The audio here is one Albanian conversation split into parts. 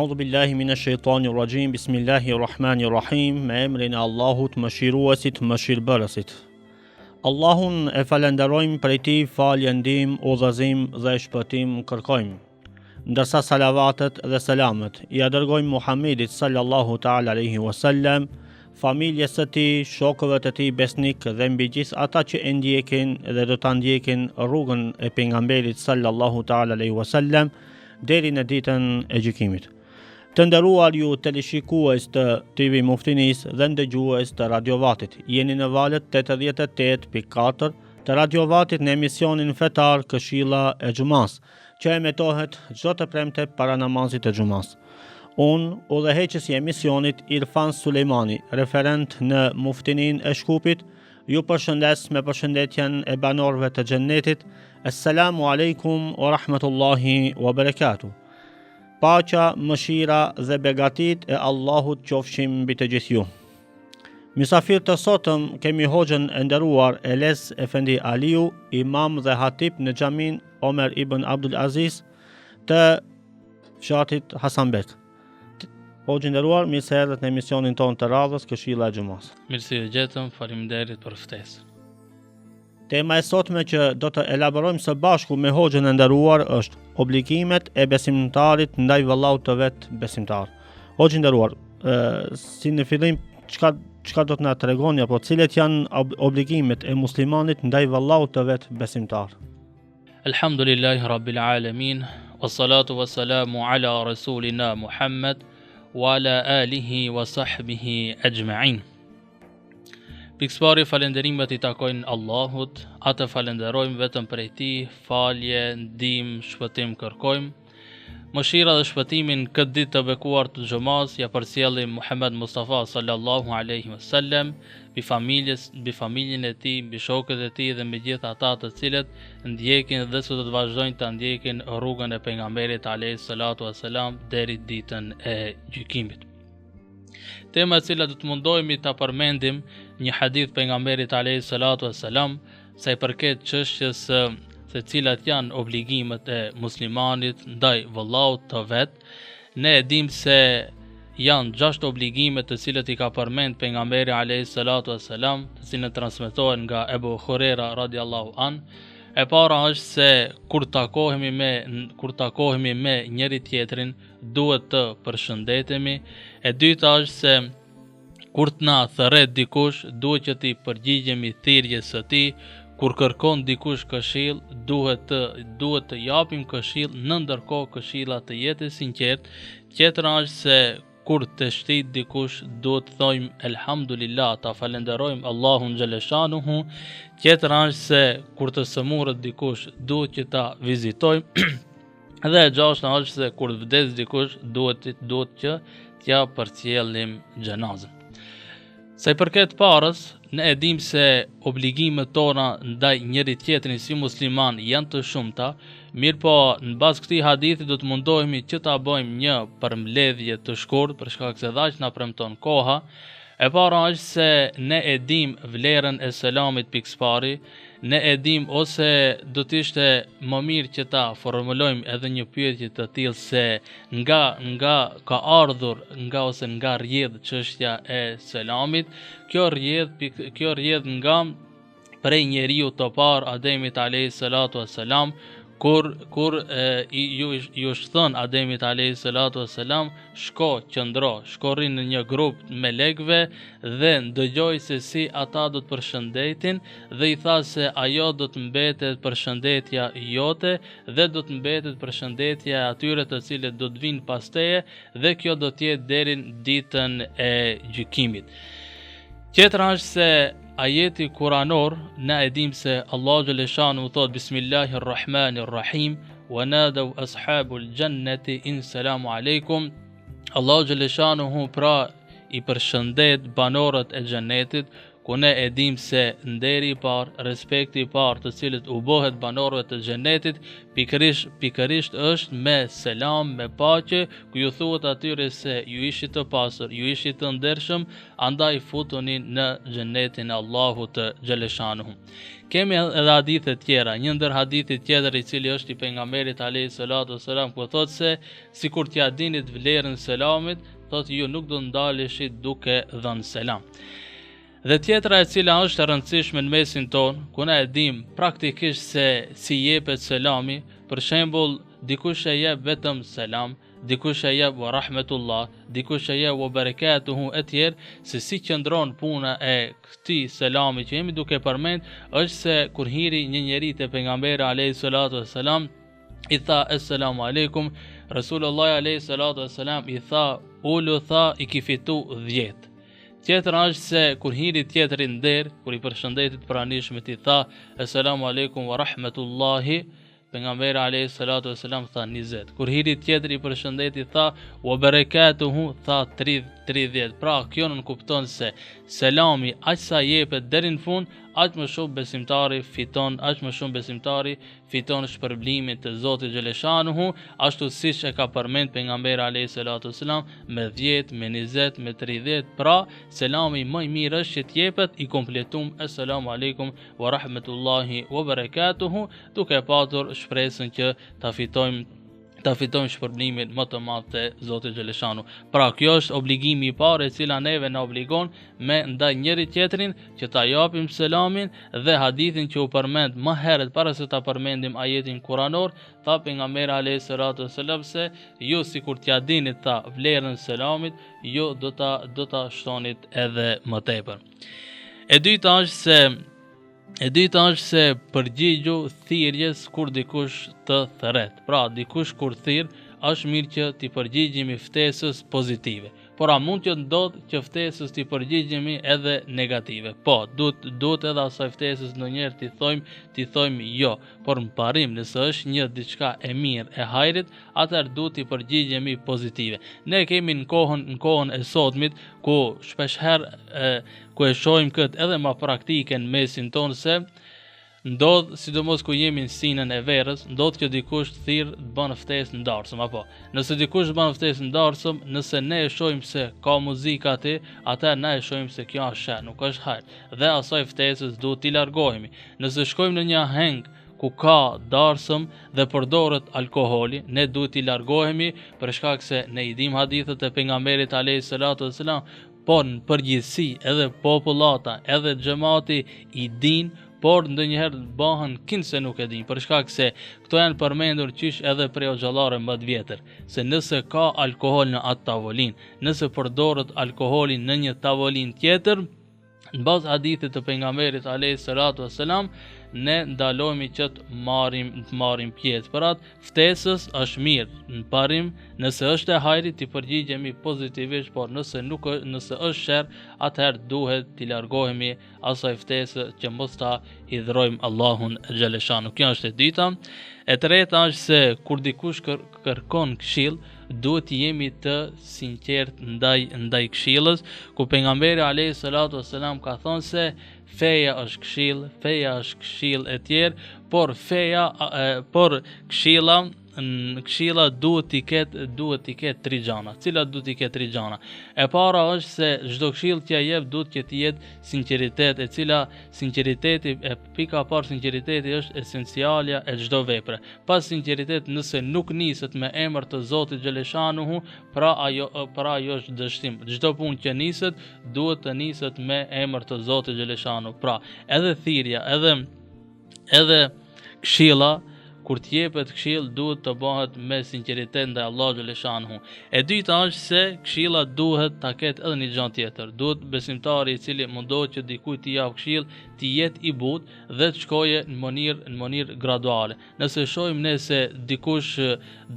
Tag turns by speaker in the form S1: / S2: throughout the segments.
S1: A'udhu billahi minash shaitani rajim. Bismillahir Rahmanir Rahim. Me emrin e Allahut, mëshiruesit, mëshirbërësit. Allahun e falënderojmë prej tij falje ndihmë, udhëzim dhe shpëtim kërkojmë. Ndërsa salavatet dhe selamet ia dërgojmë Muhammedit sallallahu ta'ala alaihi wasallam, familjes së tij, shokëve të tij besnik dhe mbi gjithë ata që e ndjekin dhe do ta ndjekin rrugën e pejgamberit sallallahu ta'ala alaihi wasallam deri në ditën e gjykimit. Të nderuar ju teleshikues të TV Muftinisë dhe ndëgjues të Radio Vatit, jeni në valët 88.4 të Radio Vatit në emisionin fetar Këshilla e Xhumasë, që emetohet çdo të premte para namazit të xhumasë. Unë, udhëheqës i emisionit Irfan Sulejmani, referent në Muftininë e Shkupit, ju përshëndes me përshëndetjen e banorëve të xhennetit. Esselamu alejkum wa rahmetullahi wa barakatuh. Paqa, mëshira dhe begatitë e Allahut qofshin mbi të gjithë ju. Mysafir të sotëm kemi hoxhën e nderuar Elez Efendi Aliu, imam dhe hatip në xhaminë Omer ibn Abdul Aziz të fshatit Hasanbek. Hoxhë i nderuar, mirë se erdhët në emisionin tonë të radhës, Këshilla e
S2: Xhumasë. Mirë se ju gjetëm, faleminderit për ftesë.
S1: Tema e sotme që do të elaborojmë së bashku me hoxhën e nderuar është obligimet e besimtarit ndaj vëllaut të vet besimtar. Hoxhë i nderuar, si në fillim çka çka do të na tregoni apo cilat janë obligimet e muslimanit ndaj vëllaut të vet besimtar?
S2: Elhamdulillahi Rabbil Alamin, wassalatu wassalamu ala Rasulina Muhammed wa ala alihi wa sahbihi ajma'in. Pikësëpari falënderimet i takojnë Allahut, atë falënderojmë vetëm prej tij, falje, ndihmë, shpëtim kërkojmë. Mëshira dhe shpëtimin këtë ditë të bekuar të xhumasë ia përcjellim Muhammed Mustafa sallallahu alaihi wasallam, mbi familjes, mbi familjen e tij, mbi shokët e tij dhe mbi gjithë ata të cilët ndjekin dhe se do të vazhdojnë ta ndjekin rrugën e pejgamberit alaihi salatu wasalam deri ditën e gjykimit. Tema e cila do të mundohemi ta përmendim një hadith pejgamberit alayhi salatu wassalam sa i përket çështjes se, se cilat janë obligimet e muslimanit ndaj vëllaut të vet, ne e dimë se janë gjashtë obligime të cilët i ka përmend pejgamberi alayhi salatu wassalam, të cilët transmetohen nga Ebu Hurera radiallahu an. E para është se kur takohemi me kur takohemi me njëri tjetrin, duhet të përshëndetemi. E dyta është se kur të na thërret dikush, duhet që t'i përgjigjemi thirrjes së tij. Kur kërkon dikush këshillë, duhet të duhet të japim këshillë, në ndërkohë këshilla të jetë e sinqertë. Tjetra është se kur teshtit dikush, duhet të thojmë elhamdulillah, ta falënderojmë Allahun xheleshanuhu. Tjetra është se kur të sëmuret dikush, duhet që ta vizitojmë. Dhe e gjashta është se kur vdes dikush duhet duhet që t'ia përcjellim xhenazën. Sa i përket parës, ne e dimë se obligimet tona ndaj njëri tjetrin si musliman janë të shumta, mirëpo në bazë këtij hadithi do të mundohemi që ta bëjmë një përmbledhje të shkurt për shkak se dhe aq na premton koha. E para është se ne e dimë vlerën e selamit pikësëpari, Ne e dimë ose do të ishte më mirë që ta formulojmë edhe një pyetje të tillë se nga nga ka ardhur nga ose nga rrjedh çështja e selamit, kjo rrjedh kjo rrjedh nga prej njeriut të parë Ademit alayhi salatu wassalam kur kur e, i ju ju është thënë Ademit alayhi salatu wassalam shko qëndro shko rri në një grup melekëve dhe ndëgjoj se si ata do të përshëndetin dhe i tha se ajo do të mbetet përshëndetja jote dhe do të mbetet përshëndetja e atyre të cilët do të vijnë pas teje dhe kjo do të jetë deri në ditën e gjykimit. Tjetra është se ajeti kuranor ne e dimë se Allahu xheleshanuhu thotë Bismillahirrahmanirrahim wa nadaw ashabul jannati in salamu alejkum Allahu xheleshanuhu pra i përshëndet banorët e xhenetit. Ku ne e dimë se nderi i parë, respekti i parë të cilët u bëhet banorëve të xhenetit, pikërisht pikërisht është me selam, me paqe, ku ju thuhet atyre se ju ishit të pastër, ju ishit të ndershëm, andaj futuni në xhenetin e Allahut xheleshanuhu. Kemi edhe hadithe tjera, një ndër hadithet tjetër i cili është i pejgamberit alayhi salatu wasalam ku thotë se sikur t'ia dinit vlerën selamit, thotë ju nuk do ndaleshit duke dhënë selam. Dhe tjetra e cila është e rëndësishme në mesin tonë, ku ne e dimë praktikisht se si jepet selami, për shembull, dikush e jep vetëm selam, dikush e jep wa rahmetullah, dikush e jep wa berekatuhu e tjerë, se si qëndron puna e këtij selami që jemi duke përmend, është se kur hiri një njeri te pejgamberi alayhi salatu wasalam, i tha esselamu alejkum, Resulullah alayhi salatu wasalam i tha ulu tha i ki fitu 10. Tjetra është se kur hiri tjetri në derë, kur i përshëndeti të pranishmit i tha esselamu alejkum wa rahmetullahi, pejgamberi alayhi salatu wasalam tha 20. Kur hiri tjetri i përshëndeti tha wa berekatuhu tha 30. Pra kjo nënkupton se selami aq sa jepet deri në fund, aq më shumë besimtari fiton, aq më shumë besimtari fiton shpërblimin të Zotit Xheleshanuhu, ashtu siç e ka përmend pejgamberi alayhi salatu wasalam me 10, me 20, me 30, pra selami më i mirë është që të jepet i kompletum esselamu alaikum wa rahmetullahi wa barakatuhu, duke patur shpresën që ta fitojmë ta fitojmë shpërblimin më të madh te Zoti Xheleshanu. Pra, kjo është obligimi i parë e cila neve na obligon me ndaj njëri tjetrin që ta japim selamin dhe hadithin që u përmend më herët para se ta përmendim ajetin kuranor, tha pejgamberi alayhi salatu wasalam se ju sikur t'ia dinit tha vlerën selamit, ju do ta do ta shtonit edhe më tepër. E dyta është se E dyta është se përgjigju thirrjes kur dikush të thërret. Pra, dikush kur thirr, është mirë që t'i përgjigjemi ftesës pozitive. Por a mund të ndodhë që ftesës t'i përgjigjemi edhe negative? Po, duhet duhet edhe asaj ftesës ndonjëherë t'i thojmë, t'i thojmë jo. Por në parim, nëse është një diçka e mirë e hajrit, atëherë duhet t'i përgjigjemi pozitive. Ne kemi në kohën në kohën e sotmit ku shpeshherë ku e shohim këtë edhe ma praktike në mesin tonë se ndodh, sidomos ku jemi në stinën e verës, ndodh që dikush të thirr të bën ftesë në darsëm apo. Nëse dikush të bën ftesë në darsëm, nëse ne e shohim se ka muzikë aty, atëherë ne e shohim se kjo është sherr, nuk është hajr. Dhe asaj ftesës duhet t'i largohemi. Nëse shkojmë në një aheng ku ka darsëm dhe përdoret alkoholi, ne duhet t'i largohemi për shkak se ne i dimë hadithet e pejgamberit alayhi salatu wasalam, Por në përgjithësi edhe popullata, edhe xhemati i dinë, por ndonjëherë bëhen kinse nuk e dinë, për shkak se këto janë përmendur qysh edhe prej hoxhallarëve më të vjetër, se nëse ka alkohol në atë tavolinë, nëse përdoret alkoholi në një tavolinë tjetër, në bazë hadithit të pejgamberit alayhi salatu wasalam, ne ndalohemi që të marrim të marrim pjesë. Për atë ftesës është mirë në parim, nëse është e hajrit t'i përgjigjemi pozitivisht, por nëse nuk nëse është sherr, atëherë duhet t'i largohemi asaj ftesë që mos ta hidhrojmë Allahun xheleshanu. Kjo është e dyta. E treta është se kur dikush kër, kërkon këshill, duhet të jemi të sinqertë ndaj ndaj këshillës, ku pejgamberi alayhi salatu wasalam ka thënë se feja është këshill, feja është këshill e tjerë, por feja e, por këshilla në këshilla duhet t'i ketë duhet t'i ketë tri gjana. Cilat duhet t'i ketë tri gjana? E para është se çdo këshill që jep duhet që të jetë sinqeritet, e cila sinqeriteti e pika e parë sinqeriteti është esencialja e çdo vepre. Pa sinqeritet nëse nuk niset me emër të Zotit Xheleshanuhu, pra ajo pra ajo është dështim. Çdo punë që niset duhet të niset me emër të Zotit Xheleshanuhu. Pra, edhe thirrja, edhe edhe këshilla kur të jepet këshill duhet të bëhet me sinqeritet ndaj Allahut Xheleshanuhu. E dyta është se këshilla duhet ta ketë edhe një gjë tjetër. Duhet besimtari i cili mundohet që dikujt t'i japë këshill, të jetë i butë dhe të shkojë në mënyrë në mënyrë graduale. Nëse shohim ne se dikush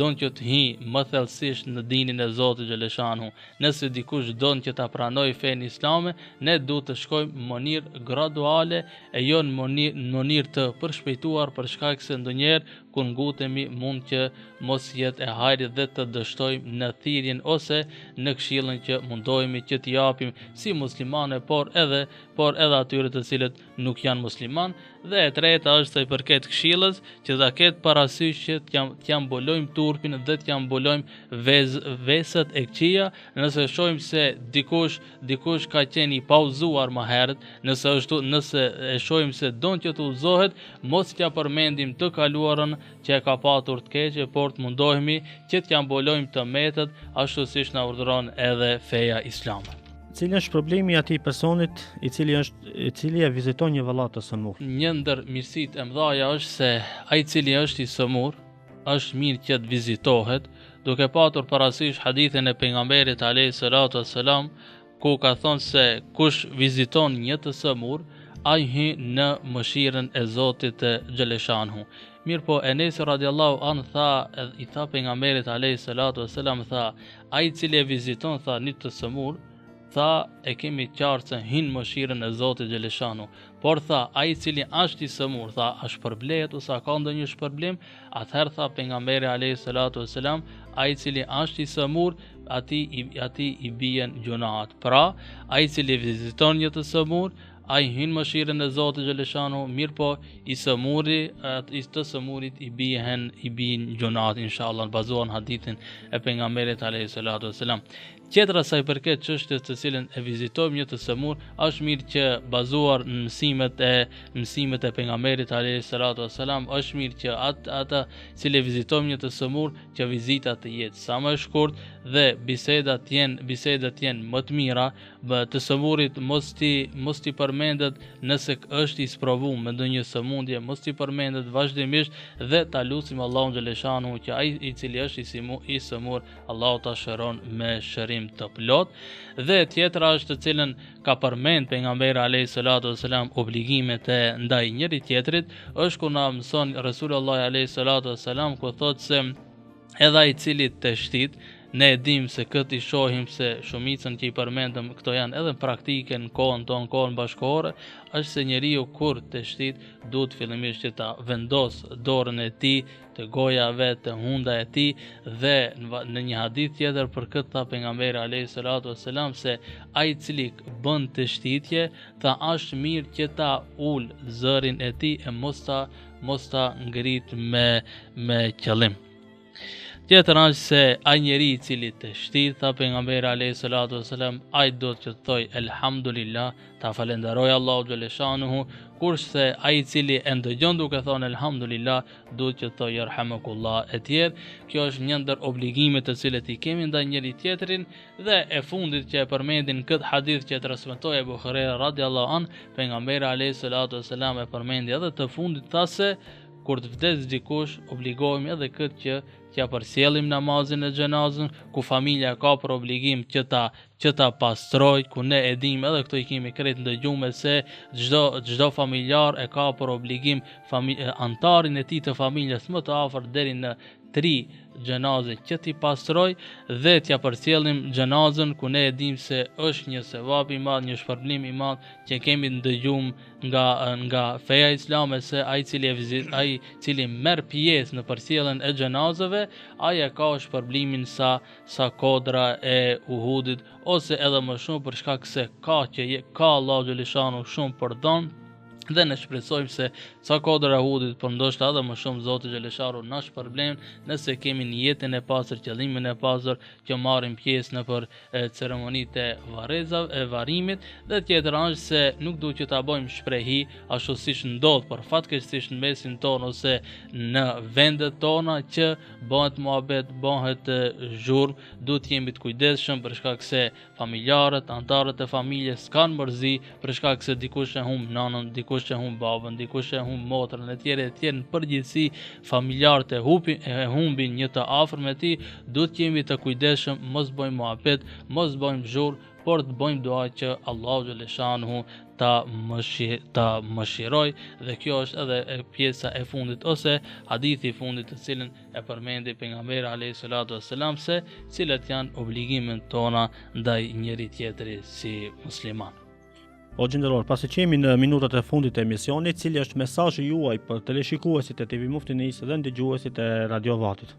S2: don që të hyjë më thellësisht në dinin e Zotit Xheleshanuhu, nëse dikush don që ta pranojë fenë islame, ne duhet të shkojmë në mënyrë graduale e jo në mënyrë në mënyrë të përshpejtuar për shkak se ndonjëherë. kur ngutemi mund që mos jetë e hajrit dhe të dështojmë në thirrjen ose në këshillën që mundohemi që t'i japim si muslimanë, por edhe por edhe atyre të cilët nuk janë musliman dhe e treta është sa i përket këshillës që ta ketë parasysh që t'ia t'ia mbulojmë turpin dhe t'ia mbulojmë vez, veset e këqija nëse shohim se dikush dikush ka qenë i paudhëzuar më herët nëse është nëse e shohim se don që të udhëzohet mos t'ia përmendim të kaluarën që e ka patur të keqe por të mundohemi që t'ia mbulojmë të metat ashtu siç na urdhëron edhe feja islame.
S1: Cili është problemi i atij personit i cili është i cili e viziton një vëlla të sëmurë?
S2: Një ndër mirësitë e mëdha është se ai i cili është i sëmurë është mirë që të vizitohet, duke patur parasysh hadithin e pejgamberit alayhi salatu wassalam, ku ka thënë se kush viziton një të sëmurë, ai hyn në mëshirën e Zotit xheleshanuhu. Mirëpo Enesi radiallahu anhu tha, i tha pejgamberit alayhi salatu wassalam tha, Ai i cili e viziton tha një të sëmurë, tha e kemi qartë se hin mëshirën e Zotit xheleshanu. Por tha, ai i cili është i sëmurë, tha, a shpërblehet ose a ka ndonjë shpërblim? Atëherë tha pejgamberi alayhi salatu wasalam, ai i cili është i sëmurë, atij i atij i bien gjunahet. Pra, ai i cili viziton një të sëmurë, Ai hyn mëshirën e Zotit xheleshanu, mirëpo i sëmuri, i të sëmurit i bien i bien gjunahet inshallah bazuar në hadithin e pejgamberit alayhi salatu wasalam. Tjetra sa i përket çështjes të cilën e vizitojmë një të sëmur, është mirë që bazuar në mësimet e mësimet e pejgamberit alayhi salatu wasalam, është mirë që atë atë cili e vizitojmë një të sëmur, që vizita të jetë sa më e shkurt dhe bisedat të jenë bisedat të jenë më të mira, Të sëmurit mos t'i mos t'i përmendet nëse është i sprovu me ndonjë sëmundje, mos t'i përmendet vazhdimisht dhe ta lusim Allahun xheleshanu që ai i cili është i simu i sëmur, Allahu ta shëron me shërim të plot. Dhe tjetra është të cilën ka përmend pejgamberi alayhi salatu wasalam obligimet e ndaj njëri tjetrit, është ku na mëson Resulullah alayhi salatu wasalam ku thotë se Edhe ai i cili teshtit, ne e dimë se këtë i shohim se shumicën që i përmendëm këto janë edhe praktike në kohën tonë, kohën bashkëkohore, është se njeriu kur teshtit duhet fillimisht që ta vendos dorën e tij te goja e vet, te hunda e tij dhe në një hadith tjetër për këtë tha pejgamberi alayhi salatu wasalam se ai i cili bën teshtitje, tha është mirë që ta ul zërin e tij e mos ta mos ta ngrit me me qëllim. Tjetër është se ai njeri i cili teshtit, tha pejgamberi alayhi salatu wasalam, ai duhet që të thoj elhamdulillah, ta falënderoj Allahu xheleshanuhu, kurse ai i cili e ndëgjon duke thonë elhamdulillah, duhet që të thoj yarhamukullah e tjerë. Kjo është një ndër obligimet të cilët i kemi ndaj njëri tjetrin Dhe e fundit që e përmendin këtë hadith që e transmetoi Ebu Hurejra radiallahu an, pejgamberi alayhi salatu wasalam e përmendi edhe të fundit tha se kur të vdes dikush obligohemi edhe këtë që t'ia përcjellim namazin e xhenazën, ku familja ka për obligim që ta që ta pastroj, ku ne e dimë edhe këto i kemi krejt ndëgjume se çdo çdo familjar e ka për obligim fami, anëtarin e tij të familjes më të afërt deri në tri xhenaze që t'i pastroj dhe t'ia përcjellim xhenazën ku ne e dimë se është një sevap i madh, një shpërblim i madh që kemi ndëgjum nga nga feja islame se ai cili e vizit, ai cili merr pjesë në përcjelljen e xhenazeve, ai e ka shpërblimin sa sa kodra e Uhudit ose edhe më shumë për shkak se ka që ka Allahu xheleshanu shumë për dhon Dhe ne shpresojmë se sa kodra e Uhudit, por ndoshta edhe më shumë Zoti xheleshanuhu na shpërblen nëse kemi nijetin e pastër, qëllimin e pastër që marrim pjesë nëpër ceremonitë e varrezave, e varrimit dhe tjetra është se nuk duhet që ta bëjmë shprehi ashtu siç ndodh por fatkeqësisht në mesin tonë ose në vendet tona që bëhet muhabet, bëhet zhurmë, duhet të jemi të kujdesshëm për shkak se Familjarët, anëtarët e familjes kanë mërzi për shkak se dikush e humb nënën, dikush e humb babën, dikush e humb motrën etj etj. Në përgjithësi familjarët e hupin e humbin një të afërm e tij, duhet të jemi të kujdesshëm, mos bëjmë muhabet, mos bëjmë zhurmë, por të bëjmë dua që Allahu xheleshanuhu ta mëshi, ta mëshiroj dhe kjo është edhe e pjesa e fundit ose hadithi i fundit të cilin e përmendi pejgamberi alayhi salatu wassalam se cilat janë obligimet tona ndaj njëri tjetrit si musliman.
S1: Hoxhë i nderuar, pasi që jemi në minutat e fundit të emisionit, cili është mesazhi juaj për teleshikuesit e TV Muftinisë dhe ndëgjuesit e Radio Vatit?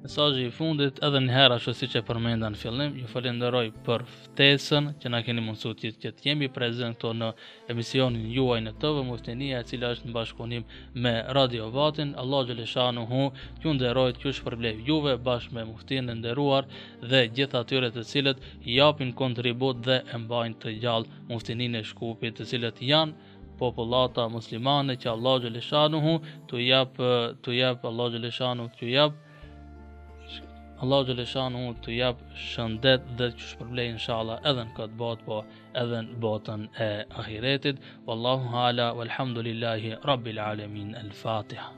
S2: Mesazhi i fundit, edhe një herë ashtu siç e përmenda në fillim, ju falenderoj për ftesën që na keni mundësuar që, që të jemi prezent këtu në emisionin juaj në TV Muftinia, e cila është në bashkëpunim me Radio Vatin. Allahu xheleshanuhu t'ju nderojë, t'ju shpërblejë juve bashkë me muftinë e nderuar dhe gjithë atyre të cilët japin kontribut dhe e mbajnë të gjallë muftininë e Shkupit, të cilët janë popullata muslimane që Allahu xheleshanuhu t'u jap t'u jap Allahu xheleshanuhu t'u jap Allahu xheleshanuhu t'u jap shëndet dhe t'ju shpërblej inshallah edhe në këtë botë po edhe në botën e ahiretit wallahu ala walhamdulillahi rabbil alamin el fatiha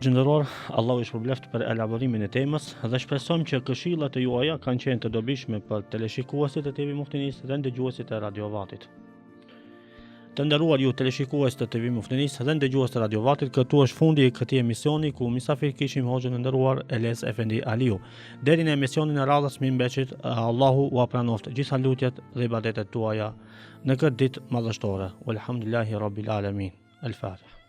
S1: Hoxhë i nderuar, Allahu ju shpërbleftë për elaborimin e temës dhe shpresojmë që këshillat e juaja kanë qenë të dobishme për teleshikuesit e TV Muftinisë dhe ndëgjuesit e Radio Vatit. Të nderuar ju teleshikues të TV Muftinisë dhe ndëgjues të Radio Vatit, këtu është fundi i këtij emisioni ku mysafir kishim hoxhën e nderuar Elez Efendi Aliu. Deri në emisionin e radhës mirëmbetshit, Allahu ua pranoftë gjitha lutjet dhe ibadetet tuaja në këtë ditë madhështore. Walhamdulillahi rabbil alamin. El Fatiha.